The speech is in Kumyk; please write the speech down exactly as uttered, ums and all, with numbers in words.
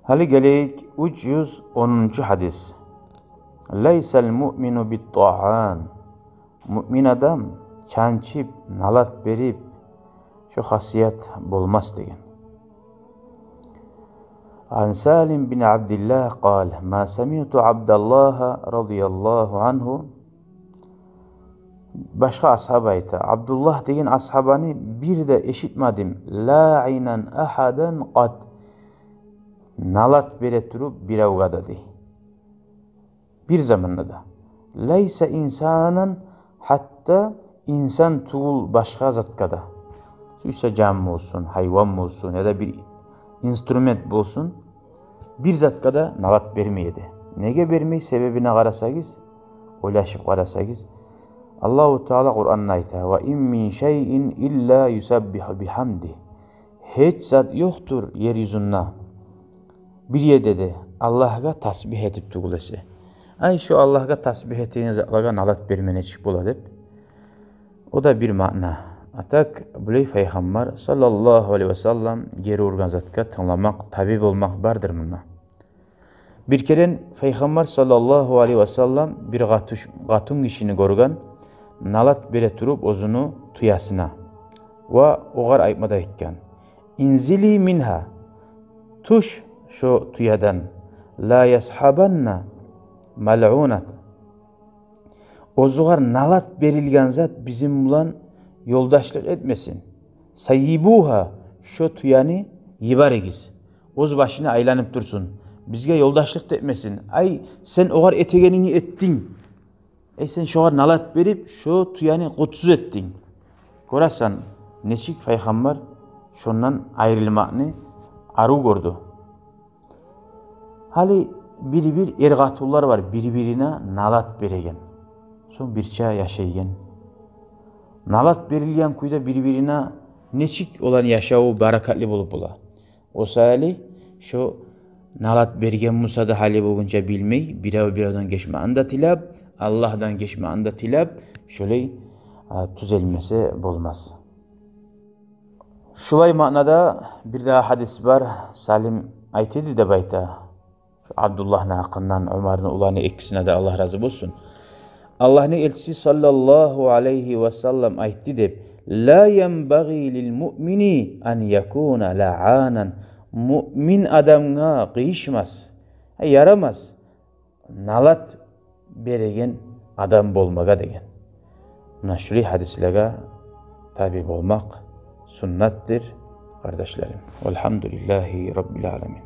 Гьали гелейик, уьч юз онунчу гьадис. «Лайсал муъмину бит-тагьан». Муъмин адам чанчып, налат берип, шо хасият болмас деген. Ан Салим бин Абдиллагь къал: «Ма самиъту Абдаллагьа разияллагьу ангьу». Башгъа асгьаба айта: «Абдуллагь деген асгьабаны бир де эшитмадим. Лаъинан агьадан къат». Налат бере туруп биревге де дей. Бир заманда да. «Лайса инсанан», гьатта инсан тюгюл башгъа затгъа да. Сюйсе жан болсун, гьайван болсун, яда бир инструмент болсун, бир затгъа да налат бермей эди. Неге бермей, себебине къарасагъыз, ойлашып къарасагъыз, Аллагьу Таала Къуранда айта: «Ва ин мин шайин илла юсаббигьу бигьамдигь». Гьеч зат ёкъдур ер юзюнде, бир ерде де, Аллагьгъа тасбигь этип тюгюл эсе. Ай, шо Аллагьгъа тасбигь этеген затлагъа налат берме нечик бола деп. О да бир маъна. А так, булай Пайхаммар саллаллагьу алайгьи ва саллам гери ургъан затгъа тынгламакъ, таби болмакъ бардыр мунда. Бир керен Пайхаммар саллаллагьу алайгьи ва саллам бир къатуш-, къатун гишини гёрген, налат бере туруп оьзюню тюесине. Ва огъар айтма да айтгъан: «Инзили мингьа, тюш шо тюеден, ла ясгьабанна малъунат». Оьзюгер налат берилген зат бизин булан ёлдашлыкъ этмесин. «Саййибугьа, шо тюени йиберигиз. Оьз башына айланып турсун. Бизге ёлдашлыкъ да этмесин. Ай, сен огъар этегенинги этдинг. Ай, сен шогъар налат берип, шо тюени къутсуз этдинг». Гёресен, нечик Пайхаммар шондан айрылмакъны арив гёрдю. Гьали бир-бир эр-къатунлар бар, бир-бирине налат береген, сонг бирче яшайгъан. Налат берилген кюйде бир-бирине нечик оланы яшаву баракатлы болуп бола? О саялы шо налат берген буса да, гьали болгъунча билмей, бирев-биревден гечмекни де тилеп, Аллагьдан гечмекни де тилеп, шолай, а, тюзелмесе болмас. Шулай маънада бир дагъы гьадис бар. Салим айта эди деп айта. Шу Абдуллагьны гьакъындан, Умарны уланы, экисине де Аллагь рази болсун. Аллагьны элчиси саллаллагьу алайгьи ва саллам айтды деп: «Ла янбагъи лил муъмини ан якуна лаъанан». Муъмин адамгъа къыйышмас, ярамас налат береген адам болмагъа деген. Муна шулай гьадислеге таби болмакъ суннатдыр, къардашларым. Валгьамдулиллагьи раббил аламин.